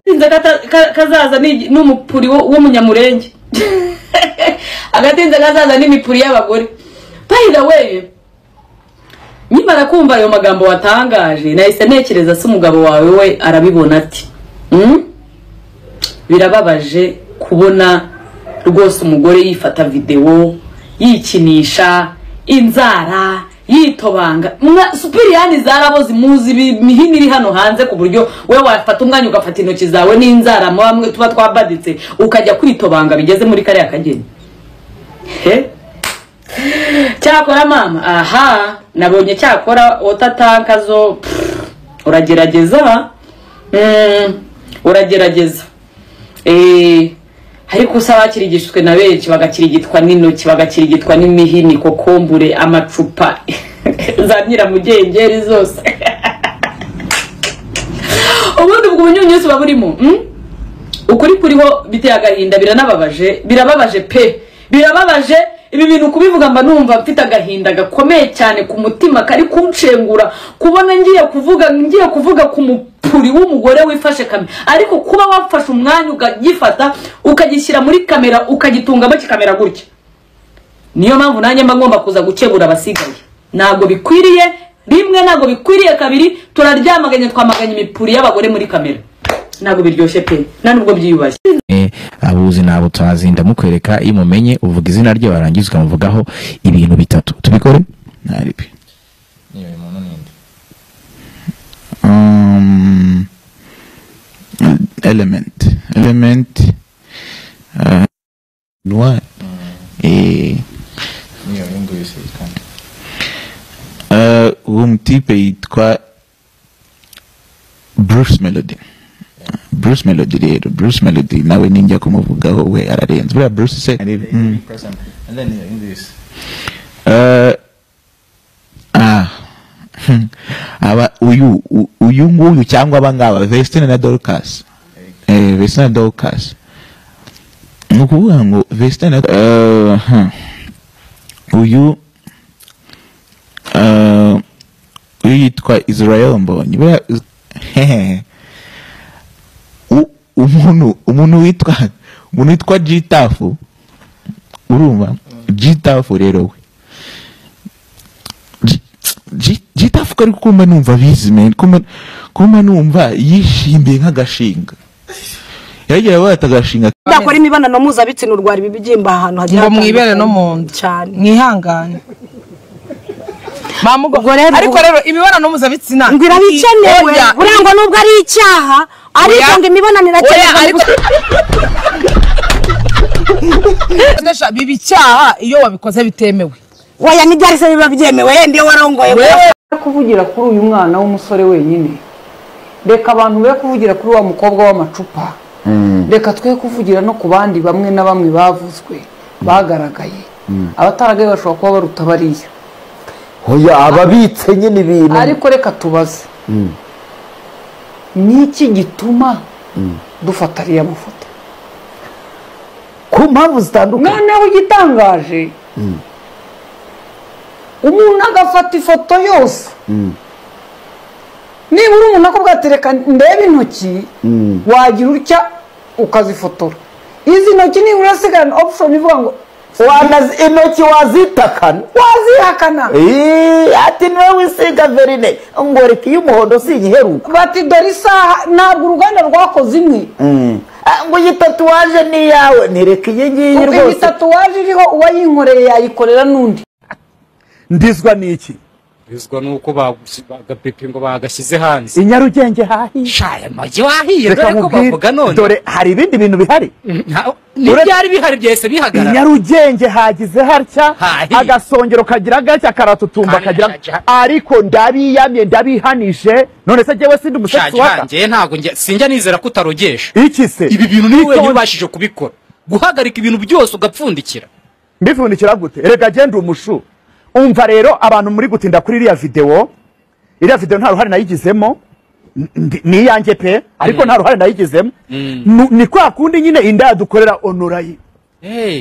Agatinze kazaza n'umupuri w'umunyamurenge. Agatinze kazaza n'imipuri y'abagore. By the way, nyimara kumva ayo magambo watangaje, nahise ntekereza se umugabo wawe we arabibona ati birababaje kubona rwose umugore yifata video yikinisha inzara yitobanga. Supiriyani zaraboze, muzi imihini iri hano hanze, ku buryo we wafata umwanya ugafata intoki zawe n'inzara bamwe tuba twabaditse ukajya kwitobanga bigeze muri kariya kageni. He cyakora mama, aha nabonye cyakora otatanka zo uragerageza, uragerageza ariko usaba bakirigishwe na benshi bagakirigitwa n'intoki, bagakirigitwa n'imihini, kokombure, amacupa za nyiramugengeri zose. Ubundi ubwo bunyunyusi buba burimo ukuri kuriho biteye agahinda, biranababaje, birababaje pe, birababaje. Ibi bintu kubivuga mba numva mfite agahinda gakomeye cyane ku mutima kari kunshengura, kubona ngiye kuvuga ku mupuri w'umugore wifashe kamera, ariko kuba wafashe umwanya ukagifata ukagishyira muri kamera ukagitungamo kikamera gutya. Niyo mpamvu nanjye mba ngomba kuza gukebura abasigaye. Ntabwo bikwiriye rimwe, ntabwo bikwiriye kabiri. Turaryamaganye, twamaganye imipuri y'abagore muri kamera, ntabwo biryoshye pe, nta nubwo byiyubashye. Abuzi nabo utazi, ndamukwereka iyo mumenye uvuga izina rye warangiza ukamuvugaho ibintu bitatu. Tubikore? Naribi. Niyo umuntu ninde? Element noir. Niyo nguyu se kandi. Uwo mutipe yitwa Bruce Melody. Bruce Melody rero, Bruce Melody nawe ninjya kumuvugaho we ararenze. Buriya Bruce se and then English. Aba uyu nguyu cyangwa abangaba Vestine na Dorcas. Vestine na Dorcas. Nukuvuga ngo Vestine uyu uyu yitwa Israel Mbonyi. Buriya umuntu witwa Gitafu, urumva Gitafu rero we Gitafu kari kumba numva bizi man, kumba numva yishimbiye nk'agashinga, yagira bata agashinga. Bakora imibonano mpuzabitsina urwara ibibyimba ahantu hagiye ngo mwibere no mu nda cyane, mwihangane. Ariko rero imibonano mpuzabitsina ngo irabikenewe, burangwa nubwo ari icyaha ariko ngo imibonano irakenewe. Ariko biba icyaha iyo wabikoze bitemewe. Oya n'ibyari se biba byemewe yenda iyo warongoye. Kuvugira kuri uyu mwana w'umusore wenyine, reka abantu be kuvugira kuri wa mukobwa w'amacupa, reka twe kuvugira no ku bandi bamwe na bamwe bavuzwe bagaragaye. Abataragaye bashobora kuba baruta bariya. Hoya ababitse nyine ibintu. Ariko reka tubaze, niki gituma dufata ariya mafoto ku mpamvu zitandukanye? Noneho igitangaje, umuntu agafata ifoto yose, nibura umuntu akubwira ati reka ndebe intoki, wagira utya ukazifotora. Izi ntoki nibura asigarana option ivuga ngo intoki wazitakana, wazihakana. Ati niwe wisiga verine ngo reka iyo umuhondo sinyiheruka. Bati dore isaha, ntabwo uruganda rwakoze imwe. Ngo iyi tatuwaje ni iyawe, nireka iyi ngiyi rwose. Iyi tatuwaje iriho uwayinkoreye yayikorera n'undi. Ndizwa n'iki? Ndizwa nuko bagapipi ngo bagashyize hanze. I Nyarugenge hahiye. Shaya magi wahiye, dore ko bavuga none. Dore hari ibindi bintu bihari. N'ibyari bihari byese bihagarara. I Nyarugenge hagize harya agasongero kagira gacya karatutumba kagira, ariko ndabiyamye ndabihanije. None se jewe sindi umusetsi waka? Njye ntago sinjya nizera ko utarogesha. Iki se? Ibi bintu ni wenyine ubashije kubikora. Guhagarika ibintu byose ugapfundikira. Mbipfundikira gute? Erega genda umushu. Umva rero abantu muri gutinda kuri iriya video, iriya video nta ruhare nayigizemo, ni iyanjye pe, ariko nta ruhare nayigizemo. Ni kwa kundi nyine inda dukorera online.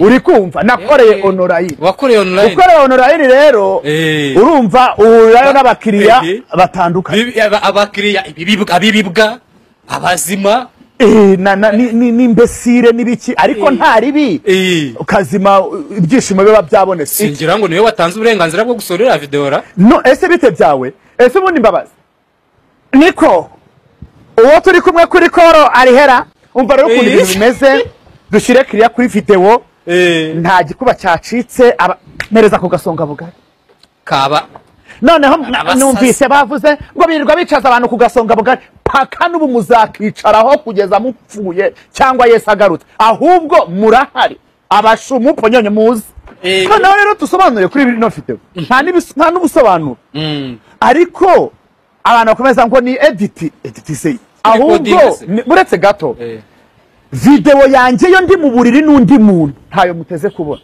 Uri kumva nakoreye online. Wakoreye online. Ukoreye online rero urumva uhurirayo n'abakiriya batandukanye. Abakiriya abibibwa abazima. N'imbesire n'ibiki ariko nta ribi ukazima ibyishimo biba byabonetse. Singira ngo niwe watanze uburenganzira bwo gusorera video ra? No, ese bite byawe? Ese ubundi mbabazi niko uwo turi kumwe kuri koro arihera umva rero ukuntu ibintu bimeze. Dushyire kiriya kuri video, nta gikuba cyacitse, mereza ku gasonga bugari kaba. Noneho numvise bavuze ngo birirwa bicaza abantu ku gasonga bugari paka n'ubu muzakicaraho kugeza mupfuye cyangwa Yesu agarutse, ahubwo murahari abashumu ponyonyo muzi. Noneho rero tusobanure kuri bino video, nta n'ubusobanuro, ariko abantu bakomeza ngo ni edit se, ahubwo uretse gato video yanjye yo ndi mu buriri n'undi muntu ntayo muteze kubona.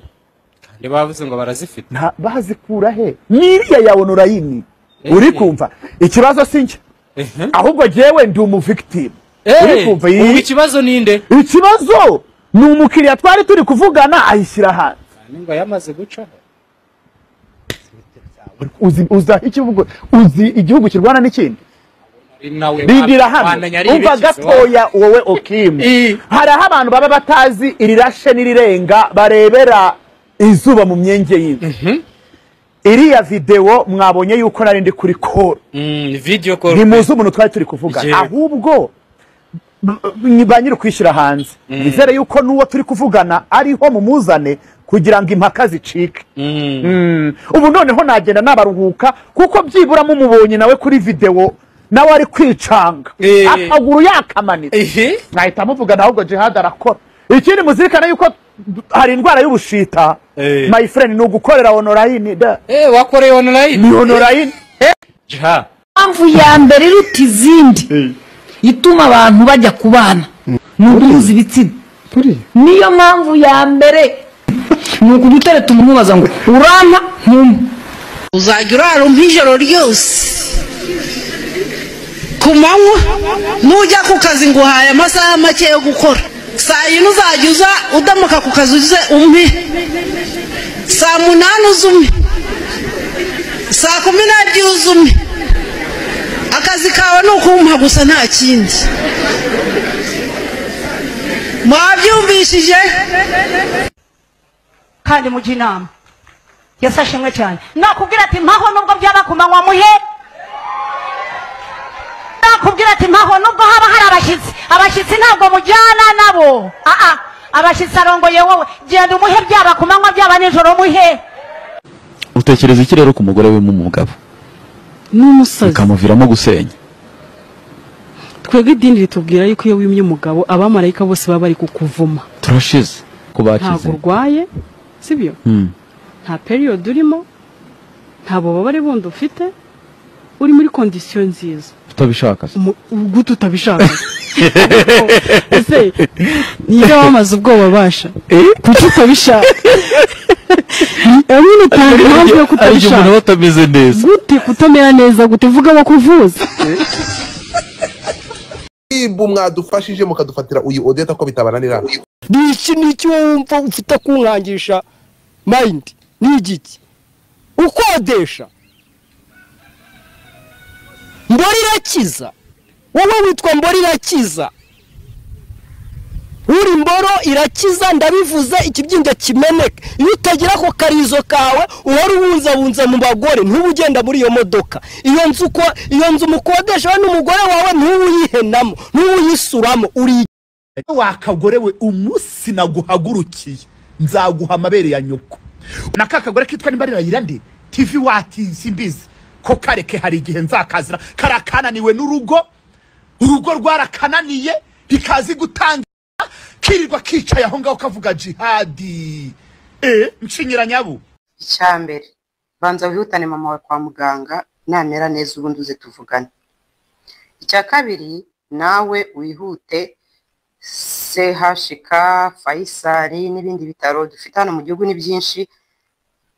Kandi bavuze ngo barazifite, bazikura he? Niriya ya online uri kumva ikibazo sinjye, ahubwo jewe ndi umu victim. Uri kumva ikibazo ninde? Ikibazo ni umukiriya twari turi kuvugana ayishyira hanze ngo yamaze guca. Uzi igihugu kirwana n'ikindi rindira hano umva gatoya wowe Okimu. Hari aho abantu baba batazi irirashe n'irirenga barebera izuba mu myenge y'inzu. Iriya video mwabonye yuko nari ndi kuri call, video call, ntimuzi umuntu twari turi kuvuga, ahubwo ba nyiri kwishyira hanze. Nizere yuko n'uwo turi kuvugana ariho mumuzane kugira ngo impaka zicike. Ubu noneho nagenda nabaruhuka kuko byibura mumubonye nawe kuri video nawe ari kwicanga akaguru yakamanitse, nahita muvugana ahubwo Jihad arakora. Ikindi muzirikana yuko hari indwara y'ubushita my friend, ni ugukorera online da. Wakoreye online ni online. Jihad impamvu ya mbere iruta izindi ituma abantu bajya kubana ni uguhuza ibitsina. Niyo mpamvu ya mbere ni ukugutereta umuntu ubaza ngo urampa ntumpa. Uzajya urara umpa ijoro ryose ku manywa, nujya ku kazi nguhaye amasaha make yo gukora. Saa yine uzajya uza udamuka ku kazi uze umpe, saa 8 uze umpe, saa 12 uze umpe. Akazi kawe ni ukumpa gusa nta kindi. Mwabyumvishije? Kandi mujye inama. Yesu ashimwe cyane. Nakubwira ati mpaho nubwo byaba ku manywa muhe. Nakubwira ati mpaho nubwo haba hari abashyitsi, abashyitsi ntabwo mujyana nabo. Abashyitsi arongoye wowe, genda umuhe byaba ku manywa byaba nijoro muhe. Utekereza iki rero ku mugore we n'umugabo? N'umusazi bikamuviramo gusenya. Twebwe idini ritubwira yuko iyo wimye umugabo abamarayika bose baba bari kukuvuma. Turashize ko bakize. Ntabwo urwaye, sibyo? Nta period urimo, nta bubabare bundi ufite, uri muri condition nziza. Utabishaka se? Gute utabishaka? Ese niba wamaze ubwoba basha kuki utabishaka? Nyine utanga impamvu yo kutabishaka. Umuntu batameze neza. Gute kutamera neza gute? Vuga bakuvuza. Ibu mwadufashije mukadufatira uyu Odeta ko bitabananira. Niki niki wumva ufite kunkangisha mind ni igiki ukodesha Mbori irakiza, wowe witwa Mbori irakiza, uri mboro irakiza, ndabivuze ikibyimbya kimeneka. Iyo utagira ko karizo kawe uhora ubunzabunza mu bagore ntuba ugenda muri iyo modoka. Iyo nzu uko iyo nzu mukodesha we n'umugore wawe ntuwuyihenamo ntuwuyisuramo. Uri wakagore we umunsi naguhagurukiye nzaguha amabere ya nyoko. Na kakagore kitwa nimba Irayirande TV watinze imbizi ko kareke hari igihe nzakazira karakananiwe n'urugo, urugo rwarakananiye rikazi gutanga kirirwa kicaye aho ngaho kavuga jihadi. Nshinyira nyabu. Icyambere banza wihutane mama wawe kwa muganga namera neza ubundi uze tuvugane. Icya kabiri nawe wihute CHK, Faisal n'ibindi bitaro dufite hano mu gihugu ni byinshi,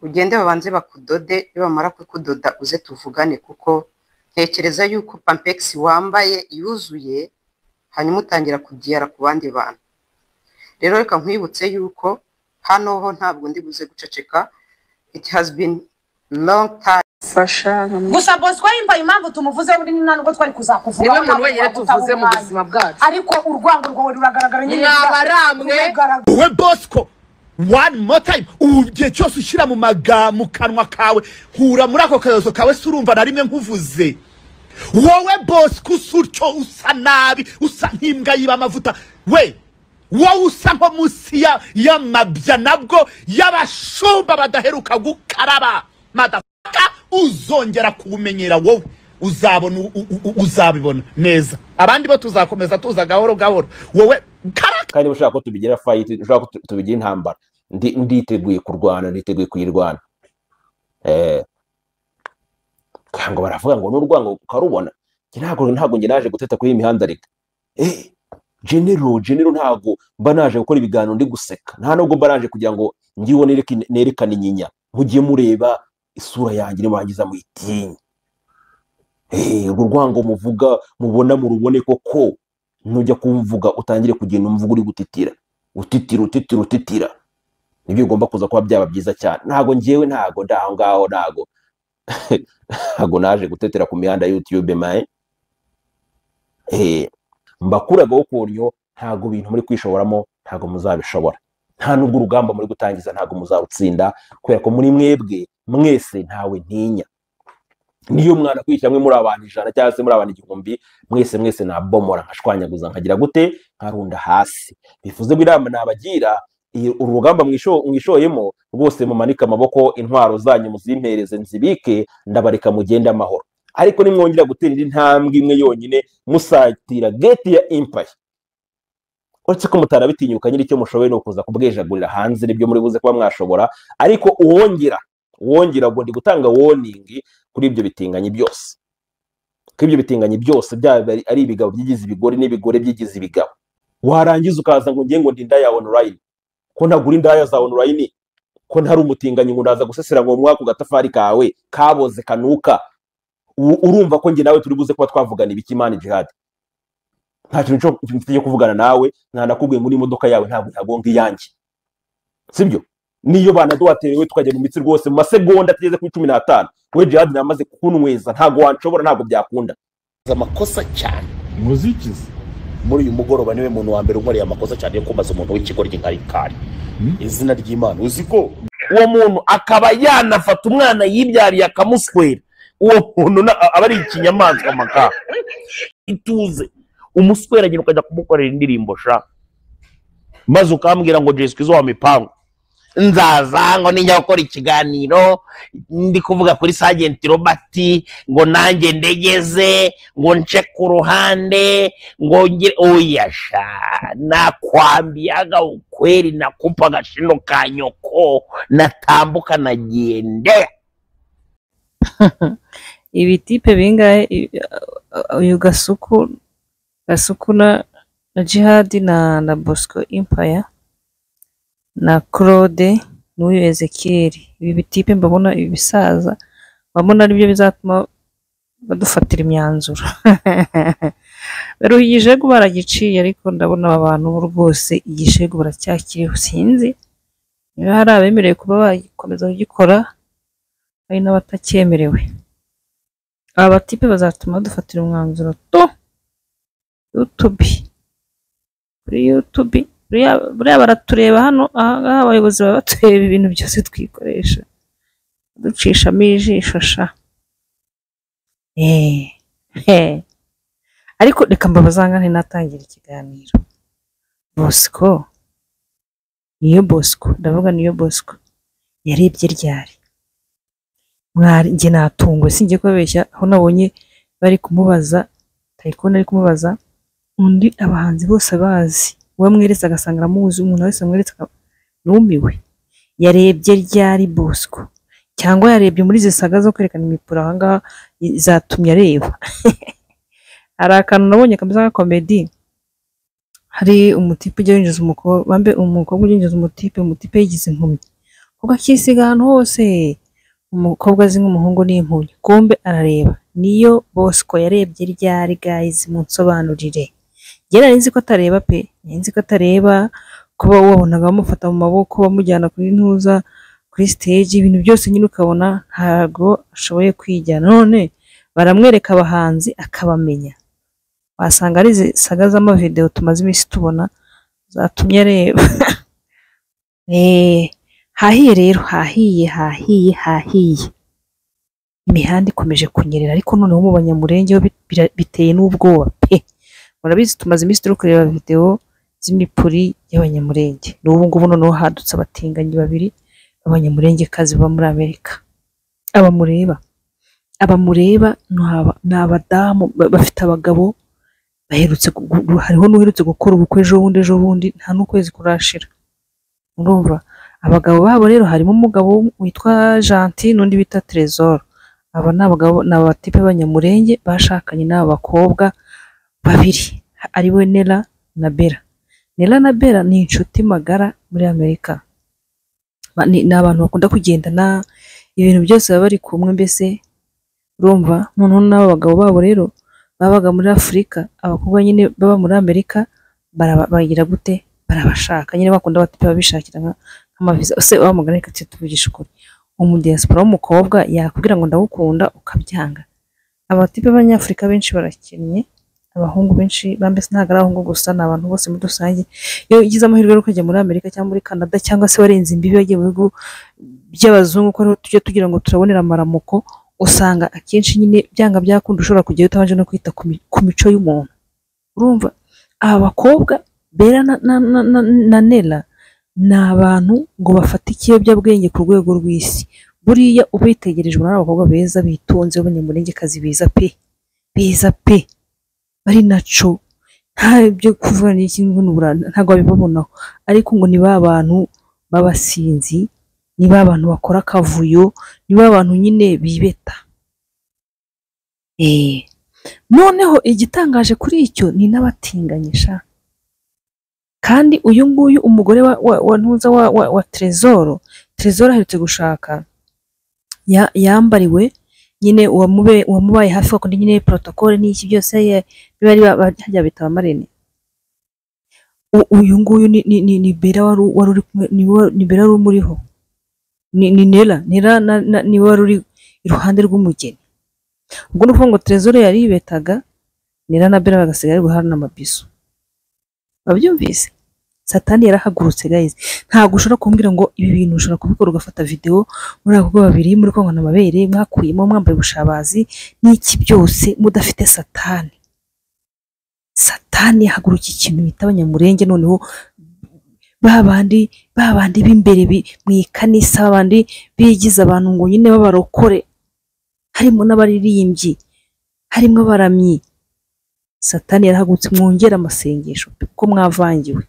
ugende babanze bakudode, nibamara kukudoda uze tuvugane, kuko ntekereza yuko Pampex wambaye yuzuye hanyuma utangira kugera ku bandi bantu. Rero reka nkwibutse yuko hano ho ntabwo ndi buze guceceka. It has been long time. Nkamufasha. Gusa Bosco yimba impamvu tumuvuze buri nta nubwo twari kuzakuvuga. Niwe muntu wenyine tuvuze mu buzima bwacu. Ariko urwango rwawe ruragaragara nyine. Mwabaramwe. Wowe Bosco, one more time, ubu gihe cyose ushyira mu mu kanwa kawe, hura muri ako kayozo kawe, se urumva na rimwe nkuvuze. Wowe Bosco usa utyo, usa nabi, usa nk'imbwa yiba amavuta, we wowe usa nko munsi y'amabya nabwo y'abashumba badaheruka gukaraba, madafaka, uzongera kuwumenyera wowe uzabona, uzabibona neza. Abandi bo tuzakomeza tuza gahoro gahoro, wowe kandi ushaka ko tubigira fight, ushaka ko tubigira intambara, nditeguye kurwana, nditeguye kuyirwana. Ngo baravuga ngo n'urwango ukarubona. Ntabwo nge naje guteta kuri imihanda reka. General ntabwo mba naje gukora ibiganiro ndi guseka. Nta nubwo mba naje kugira ngo ngiwo nerekane inyinya. Mugiye mureba isura yanjye nimurangiza muyitinye. Urwo rwango muvuga mubona murubone koko. Nujya kumvuga utangire kugenda umvuga uri gutitira. Utitira utitira utitira. Nibyo ugomba kuza kuba byaba byiza cyane. Ntago ngewe ntago ndaho ngaho ntago. Ntago naje gutetera ku mihanda YouTube mae. Mbakuraga ukunyo ntago bintu muri kwishoboramo ntago muzabishobora. Nta nubwo urugamba muri gutangiza ntago muzarutsinda kubera ko muri mwebwe mwese ntawe ntinya. Niyo mwana kwishyira muri abantu 100 cyangwa se muri abantu 1000 mwese mwese nabomora nkashwanyaguza nkagira gute nkarunda hasi. Bifuze birama nabagira urugamba mwishoyemo rwose mumanika amaboko intwaro zanyu muzimpereze nzibike ndabareka mugende amahoro. Ariko nimwongera gutera indi ntambwe imwe yonyine musatira gate ya Empire, uretse ko mutarabitinyuka nyiri icyo mushoboye no kuza kubwejagurira hanze nibyo muri buze kuba mwashobora. Ariko uwongera ubwo ndi gutanga warning kuri ibyo bitinganyi byose, kuri ibyo bitinganyi byose byaba ari ibigabo byigize ibigore n'ibigore byigize ibigabo. Warangiza ukaza ngo ngiye ngo ndi indaya online, ko ntagura indaya za online, ko ntari umutinganyi ngo ndaza gusesera ngo mwako gatafari kawe kaboze kanuka. Urumva ko nge nawe turi buze kuba twavugana ibiki Imana Jihad? Nta kintu cyo mfite kuvugana nawe, nta nakubwiye muri imodoka yawe ntabwo ntagonga iyanjye, sibyo? Niyo banaduhaterewe tukajya mu mitsi rwose mu masegonda tugeze kuri 15 we Jihad namaze kunweza, ntago wanshobora, ntago byakunda. Amakosa cyane muzikize muri uyu mugoroba, niwe muntu wa mbere unkoreye amakosa cyane yo kumbaza umuntu w'ikigoryi nka Rikari. Izina ry'Imana, uzi ko uwo muntu akaba yanafata umwana yibyariye akamuswera, uwo muntu aba ari ikinyamaswa maka ituze. Umuswera nyine ukajya kumukorera indirimbo sha, maze ukambwira ngo Jesu Kristo wa mipango nzaza ngo ninjya gukora ikiganiro ndi kuvuga kuri Sergeant Robert ngo nanjye ndegeze ngo nce ku ruhande ngo ngire oya sha, nakwambiaga ukweli nakupa gashino ka nyoko natambuka nagende. Ibitipe bingahe uyu Gasuku na Jihad na Bosco Empire na Claude n'uyu Ezekiel, ibi bitipe mbabona ibi bisaza mbabona aribyo bizatuma badufatira imyanzuro. Rero igishegu baragiciye, ariko ndabona aba bantu rwose igishegu baracyakiriho, sinzi niba hari abemerewe kuba bakomeza kugikora hari n'abatakyemerewe. Aba batipe bazatuma badufatira umwanzuro to YouTube, kuri YouTube buriya baratureba hano ahangaha, abayobozi baba batureba ibintu byose twikoresha ducishamo ijisho sha. Ariko reka mbabazanga ntinatangira ikiganiro. Bosco, niyo Bosco ndavuga, niyo Bosco yarebye ryari? Mwari njye natungwe, singiye kubabeshya, aho nabonye bari kumubaza Tayikoni ari kumubaza undi, abahanzi bose bazi uwo mweretse agasanga aramuzi, umuntu wese amweretse numiwe. Yarebye ryari Bosco? Cyangwa yarebye muri izi saga zo kwerekana imipura ahangaha zatumye areba. Hari akantu nabonye kameze nka comedy, hari umutipe ujya winjiza umukobwa ujya umutipe, umutipe yigize impumyi kuko akisiga ahantu hose, umukobwa azi nk'umuhungu ni impumyi, kumbe arareba. Niyo Bosco yarebye ryari guys? Munsobanurire. Njye nari nzi ko atareba pe, nari nzi ko atareba, kuba wabonaga bamufata mu maboko bamujyana kuri ntuza kuri stage, ibintu byose nyine ukabona ntabwo ashoboye kwijyana. None baramwereka abahanzi akabamenya, wasanga ari izi saga z'amavideo tumaze iminsi tubona zatumye areba. Hahiye rero, hahiye hahiye hahiye, imihanda ikomeje kunyerera, ariko noneho mu Banyamurenge ho biteye n'ubwoba pe. Murabizi tumaze iminsi turi kureba video z'imipuri y'Abanyamurenge, n'ubu ngubu noneho hadutse abatinganyi babiri b'Abanyamurengekazi baba muri Amerika. Abamureba ni abadamu bafite abagabo baherutse, hariho n'uherutse gukora ubukwe ejo bundi nta n'ukwezi kurashira. Urumva abagabo babo rero harimo umugabo witwa Gentil n'undi bita Trésor. Aba ni abagabo, ni abatipe b'Abanyamurenge bashakanye n'aba bakobwa babiri, ariwe Nella na Bella. Nella na Bella ni inshuti magara muri Amerika, ni abantu bakunda kugendana, ibintu byose baba bari kumwe mbese. Urumva noneho n'aba bagabo babo rero babaga muri Afurika, abakobwa nyine baba muri Amerika bagira gute, barabashaka nyine, bakunda abatipe babishakira nk'amaviza. Ese wa mugani, reka tuvugishe ukuri, umudiaspora w'umukobwa yakubwira ngo ndagukunda ukabyanga. Abatipe b'Abanyafurika benshi barakennye, abahungu benshi bambese ntabwo ari abahungu gusa, ni abantu bose muri rusange. Iyo ugize amahirwe yo kujya muri Amerika cyangwa muri Canada cyangwa se warenze imbibi wagiye mu bihugu by'abazungu, ko ariho tujya tugira ngo turabonera amaramuko, usanga akenshi nyine byanga byakunda ushobora kujyayo utabanje no kwita ku mico y'umuntu. Urumva aba bakobwa Bella na Nella ni abantu ngo bafate ikiyobyabwenge ku rwego rw'isi. Buriya ubitegereje ubona ari abakobwa beza bitonze b'Abanyamurengekazi beza pe, beza pe, bari naco, nta byo kuvuga n'iki ngo ntabwo babibabonaho, ariko ngo ni ba bantu b'abasinzi, ni ba bantu bakora akavuyo, ni ba bantu nyine bibeta. Noneho igitangaje kuri icyo ni n'abatinganyi sha. Kandi uyu nguyu umugore wa ntuza wa Trésor, Trésor aherutse gushaka, yambariwe nyine uwamubaye hafi wakundi nyine protocole n'iki byose, biba ari hajya bita abamarene. Uyu nguyu ni Bella wari uri kumwe, ni Bella wari umuriho, ni Nella, Nella ni wari uri iruhande rw'umugeni. Ubwo ni ukuvuga ngo Trésor yaribetaga, Nella na Bella bagasigara bari guhana amabiso. Babyumvise? Satani yarahagurutse guys. Ntabwo ushobora kumbwira ngo ibi bintu ushobora kubikora ugafata video muri abakobwa babiri muri konkana amabere mwakuyemo mwambaye ubushabazi n'iki byose mudafite Satani. Satani yahagurukiye ikintu bita Abanyamurenge, noneho babandi b'imbere mu ikanisa, babandi bigize abantu ngo nyine babarokore, harimo n'abaririmbyi, harimo abaramyi. Satani yarahagurutse, mwongera amasengesho kuko mwavangiwe.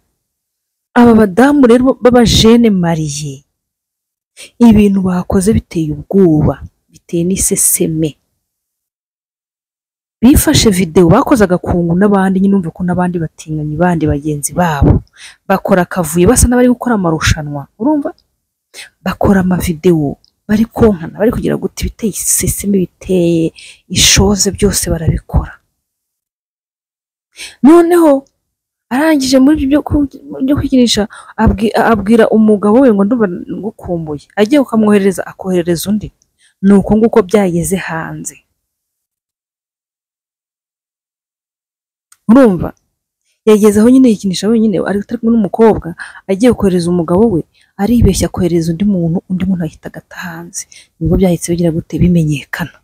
Aba badamu rero b'abajene mariye, ibintu bakoze biteye ubwoba, biteye n'iseseme. Bifashe video bakoze agakungu n'abandi nyine, umva ko n'abandi batinganyi bandi bagenzi babo bakora akavuyo basa n'abari gukora amarushanwa. Urumva bakora amavideo bari konkana, bari kugira gute, biteye iseseme, biteye ishoze, byose barabikora. Noneho arangije muri ibyo byo kwikinisha abwira umugabo we ngo ndumva ngukumbuye, agiye ukamwoherereza akoherereza undi. Nuko nguko byageze hanze. Urumva yageze aho nyine yikinisha wenyine, ari utari kumwe n'umukobwa, agiye kohereza umugabo we, aribeshya kohereza undi muntu, undi muntu ahita agata hanze. Nibwo byahise bigira gute, bimenyekana.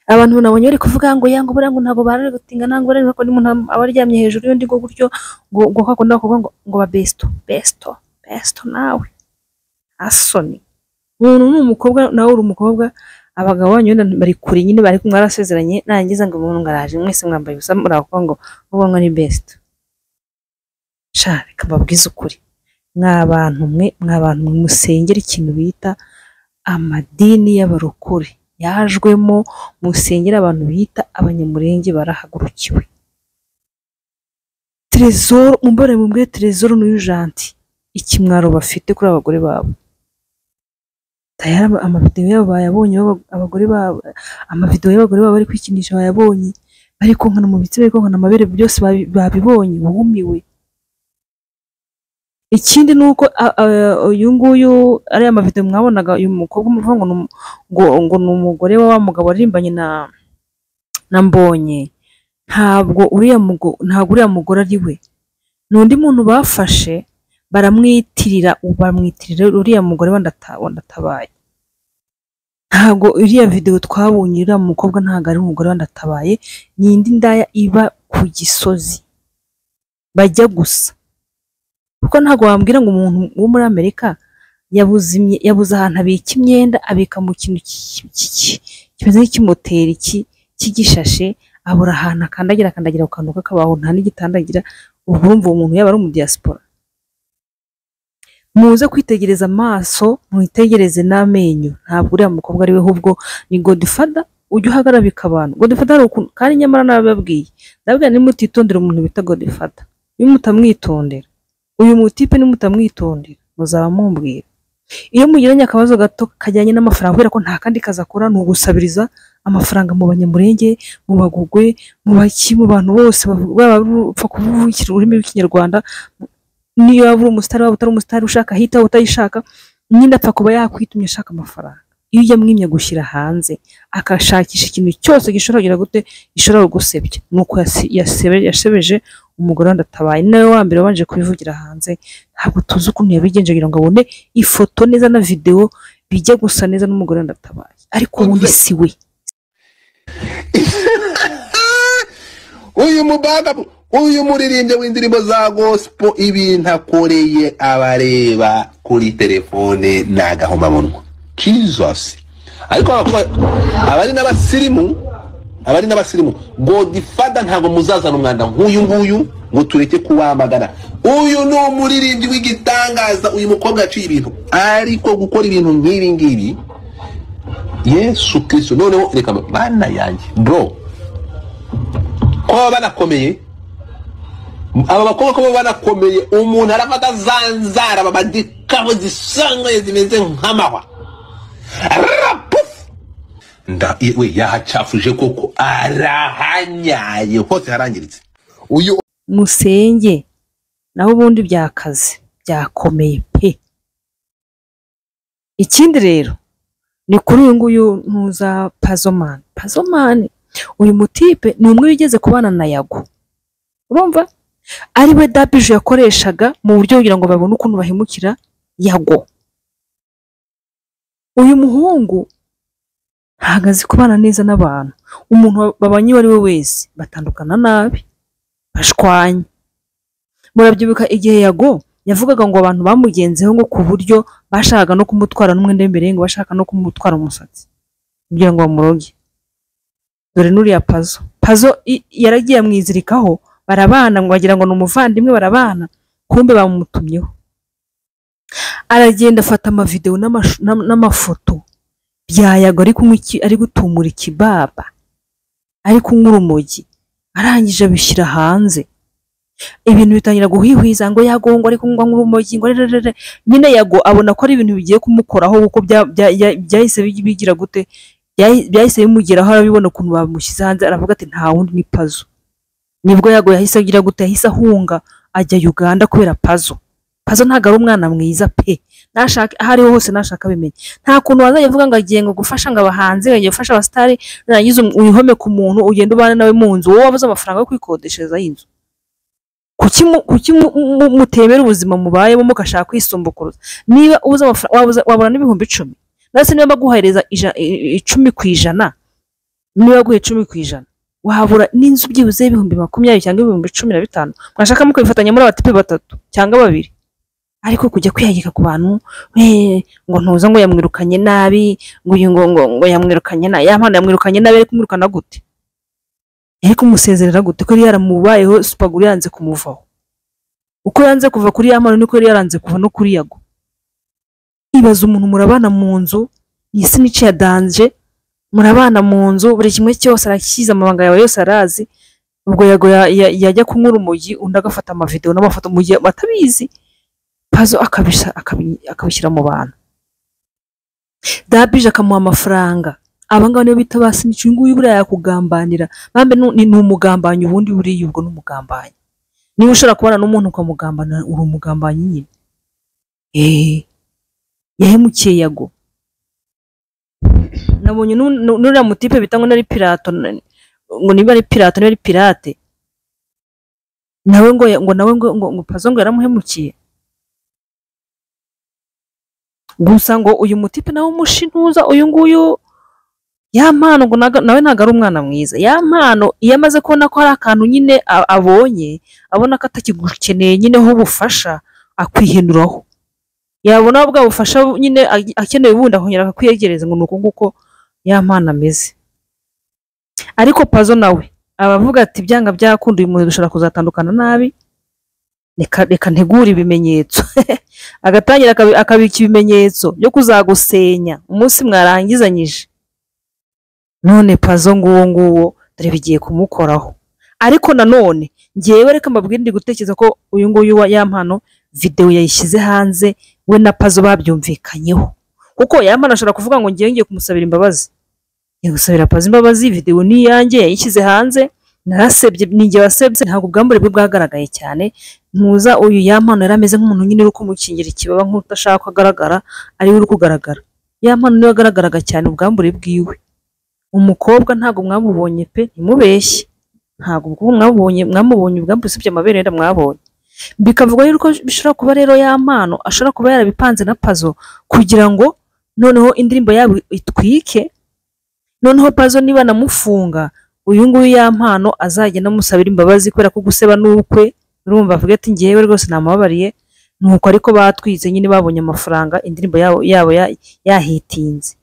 Abantu nabonye bari kuvuga ngo yango buriya ngo ntabwo barari gutinga, ntabwo bari ko umuntu aba aryamye hejuru y'undi ngo gutyo, ngo hakunda kuvuga ngo ba besto besto besto, nawe asoni. Umuntu ni umukobwa nawe uri umukobwa, abagabo banyu bari kure nyine, bari kumwe arasezeranye, narangiza ngo umuntu ngaraje mwese mwambaye ubusa muravuga ngo ubu ngo ni besto. Sha reka mbabwize ukuri, mwa bantu mwe musengera ikintu bita amadini y'abarokore yajwemo, musengera abantu bita Abanyamurenge barahagurukiwe. Trésor mumbare mumbwe Trésor n'uyu Gentil ikimwaro bafite kuri abagore babo. Tayari amavideo yabo bayabonye, abagore babo, amavideo y'abagore babo bari kwikinisha bayabonye, bari konkana mu bitsina, bari konkana amabere, byose babibonye, bumiwe. Ikindi ni uko uyu nguyu ariya mavideo mwabonaga, uyu mukobwa umuvuga ngo ni umugore wa wa mugabo waririmbanye na Mbonye, ntabwo uriya mugore ari we, ni undi muntu bafashe baramwitirira, bamwitirira uriya mugore wa Ndatabaye. Ntabwo iriya video twabonye uriya mukobwa ntabwo ari umugore wa Ndatabaye, ni indi ndaya iba ku Gisozi bajya gusa. Kuko ntabwo wambwira ngo umuntu wo muri Amerika yabuze ahantu abika imyenda, abika mu kintu kimeze nk'ikimoteri cy'igishashe, abura ahantu akandagira ku kantu k'akabaho, nta n'igitandagira. Ubwo urumva uwo muntu yaba ari umudiaspora. Muze kwitegereza amaso, mwitegereze n'amenyo, ntabwo uriya mukobwa ari we, ahubwo ni Godfather ujya uhagarabika abantu. Godfather hari ukuntu, kandi nyamara nababwiye, ndababwira nimutitondera umuntu bita Godfather, nimutamwitondera uyu mutipe, nimutamwitondera muzaba mumbwira. Iyo mugiranye akabazo gato kajyanye n'amafaranga, kubera ko nta kandi kazi akora, ni ugusabiriza amafaranga mu Banyamurenge, mu Bagogwe, mu baki, mu bantu bose baba bapfa kuvukira ururimi rw'Ikinyarwanda. Niyo waba uri umusitari, waba utari umusitari, ushaka hita utayishaka, nyine apfa kuba yakwitumye ashaka amafaranga. Iyo ujya gushyira hanze akashakisha ikintu cyose gishobora kugira gute, gishobora kugusebya. Nuko yasebeje umugore wa Ndatabaye, ni nawe wa mbere wabanje kubivugira hanze. Ntabwo tuzi ukuntu yabigenje kugira ngo abone ifoto neza na video bijya gusa neza n'umugore wa Ndatabaye, ariko ubundi si we. Uyu mubaga, uyu muririmbyi w'indirimbo za gospel, ibintu akoreye abareba kuri telefone ni agahomamunwa. Jesus. Ariko abari n'abasirimu, Godfather ntabwo muzazana umwanda nk'uyu nguyu ngo tureke kuwamagana. Uyu ni umuririmbyi w'igitangaza, uyu mukobwa yaciye ibintu, ariko gukora ibintu nk'ibi ngibi, Yesu Kristo. Noneho reka bana yanjye bro, ko banakomeye aba bakobwa, ko banakomeye, umuntu arafata zanzara babadikaho zisangaye zimeze nk'amahwa, we yahacafuje koko, arahanyaye hose harangiritse. Uyu musenge naho ubundi byakaze byakomeye pe. Ikindi rero ni kuri uyu nguyu ntuza Pazomani. Pazomani uyu mutipe ni umwe wigeze kubana na Yago, urumva ari we Dabije yakoreshaga mu buryo kugira ngo babone ukuntu bahemukira Yago. Uyu muhungu ntabwo azi kubana neza n'abantu, umuntu babanye uwo ari we wese batandukana nabi, bashwanye. Murabyibuka igihe Yago yavugaga ngo abantu bamugenzeho ngo ku buryo bashakaga no kumutwara n'umwenda w'imbere, ngo bashaka no kumutwara umusatsi kugira ngo bamuroge. Dore n'uriya Pazo, Pazo yaragiye amwizirikaho, barabana ngo wagira ngo ni umuvandimwe, barabana, kumbe bamutumyeho. Aragenda afata amavideo n'amafoto bya Yago ari kunywa ari gutumura ikibaba, ari kunywa urumogi, arangije abishyira hanze. Ibintu bitangira guhihwiza ngo Yago ngo ari kunywa urumogi, ngo rerere. Nyine Yago abona ko ari ibintu bigiye kumukoraho, kuko byahise bigira gute, byahise bimugeraho, arabibona ukuntu bamushyize hanze, aravuga ati nta wundi ni Pazo. Nibwo Yago yahise agira gute, yahise ahunga ajya Uganda kubera Pazo. Pazo ntabwo ari umwana mwiza pe, nashaka aho ariho hose nashaka abimenye. Nta kuntu wazajya avuga ngo agiye ngo gufasha ngo abahanzi, agiye gufasha abasitari, nurangiza wihome ku muntu ugenda ubana nawe mu nzu, wowe wabuze amafaranga yo kwikodeshereza y'inzu. Kuki mutemera ubuzima mubayemo mugashaka kwisumbukuruza? Niba ubuze amafaranga wabura n'ibihumbi 10, nase niba baguhereza 10 ku ijana, niba baguhe 10 ku ijana wabura n'inzu byibuze ibihumbi 20 cyangwa ibihumbi 15, mwashaka mukabifatanya muri abatipe batatu cyangwa babiri. Ariko kujya kwiyagika ku bantu ngo ntuza ngo yamwirukanye nabi, ngo uyu ngo yamwirukanye nabi, ya mpano yamwirukanye nabi, ari kumwirukana gute? Yari kumusezerera gute ko yari yaramubayeho supaguru yanze kumuvaho? Uko yanze kuva kuri ya mpano niko yari yaranze kuva no kuri Yago. Ibaza umuntu murabana mu nzu, isi nice ya danje, murabana mu nzu, buri kimwe cyose arakiza, amabanga yawe yose arazi. Ubwo Yago yajya kunywa urumogi, undi agafata amavideo n'amafoto mu gihe batabizi, Pazo akabishyira mu bantu. Dabije akamuha amafaranga. Abangaba nibo bita basinici, uyu nguyu buriya yakugambanira, bambe ni umugambanyi, ubundi buriya ubwo ni umugambanyi. Niba ushobora kubana n'umuntu ukamugambanira, uri umugambanyi nyine. Yahemukiye Yago. Nabonye nuriya mutipe bita ngo nari pirato, ngo niba ari pirato niba ari pirate, nawe ngo nawe ngo Pazo ngo yaramuhemukiye. Gusa ngo uyu mutipe nawe umushintuza uyu nguyu Yampano ngo nawe ntago ari umwana mwiza. Yampano iyo amaze kubona ko hari akantu nyine abonye, abona ko atakigukeneye nyine ho ubufasha, akwihinuraho. Yabona bwa bufasha nyine akeneye ubundi akongera akakwiyegereza ngo nuko nguko Yampano ameze. Ariko Pazo nawe abavuga ati byanga byakunda uyu muntu dushobora kuzatandukana nabi, reka ntegure ibimenyetso. Agatangira akabika ibimenyetso byo kuzagusenya umunsi mwarangizanyije. None Pazo nguwo nguwo dore bigiye kumukoraho. Ariko nanone ngewe reka mbabwire ndi gutekereza ko uyu nguyu wa Yampano video yayishyize hanze we na Pazo babyumvikanyeho. Kuko Yampano ashobora kuvuga ngo ngiye kumusabira imbabazi. Ngiye gusabira Pazo imbabazi, video ni iyanjye yayishyize hanze, narasebye, ninjye wasebye, ntabwo ubwambure bwe bwagaragaye cyane. Ntuza uyu Yampano yari ameze nk'umuntu nyine uri kumukingira ikibaba nk'utashaka ko agaragara, ari we uri kugaragara. Yampano niwe wagaragaraga cyane ubwambure bwiwe. Umukobwa ntabwo mwamubonye pe, ntimubeshye. Ntabwo ubwo mwamubonye ubwambure usibye amabere yenda mwabonye. Bikavugwa yuko bishobora kuba rero Yampano ashobora kuba yarabipanze na Pazo kugira ngo noneho indirimbo yabo itwike, noneho Pazo niba namufunga uyu nguyu Yampano azagenda amusabira imbabazi kubera ko guseba n'ukwe, urumva avuga ati ngewe rwose namubabariye. Nuko ariko batwitse nyine babonye amafaranga indirimbo yabo yahitinze.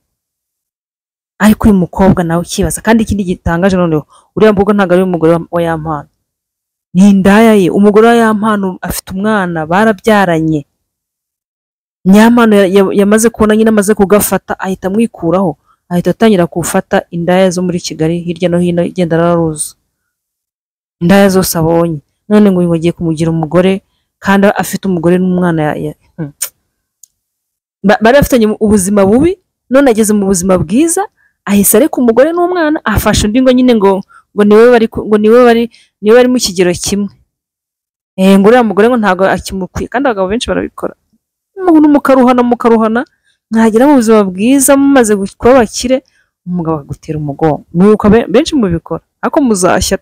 Ariko uyu mukobwa nawe ukibaza, kandi ikindi gitangaje noneho uriya mukobwa ntabwo ari umugore wa Yampano, ni indaya ye. Umugore wa Yampano afite umwana barabyaranye. Yampano yamaze kubona nyine amaze kugafata ahita amwikuraho, ahita atangira gufata indaya zo muri Kigali hirya no hino, igenda araruza indaya zose abonye. None ngo agiye kumugira umugore kandi afite umugore n'umwana. Bari bafitanye ubuzima bubi, none ageze mu buzima bwiza ahise areka umugore n'umwana, afasha undi ngo nyine ngo niwe bari ngo niwe bari mu kigero kimwe. Ngo uriya mugore ngo ntago akimukwiye, kandi abagabo benshi barabikora. Umuntu mukaruhana mwagera mu buzima bwiza mumaze kuba bakire, umugabo akagutera umugongo. Nuko benshi mubikora, ariko muzashya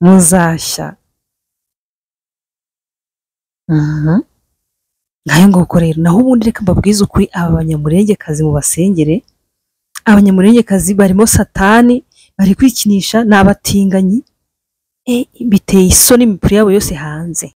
muzashya. Ngayo nguko rero. Naho ubundi reka mbabwize ukuri, aba banyamurengekazi mu basengere, abanyamurengekazi barimo satani, bari kwikinisha, ni abatinganyi. Biteye isoni imipira yabo yose hanze.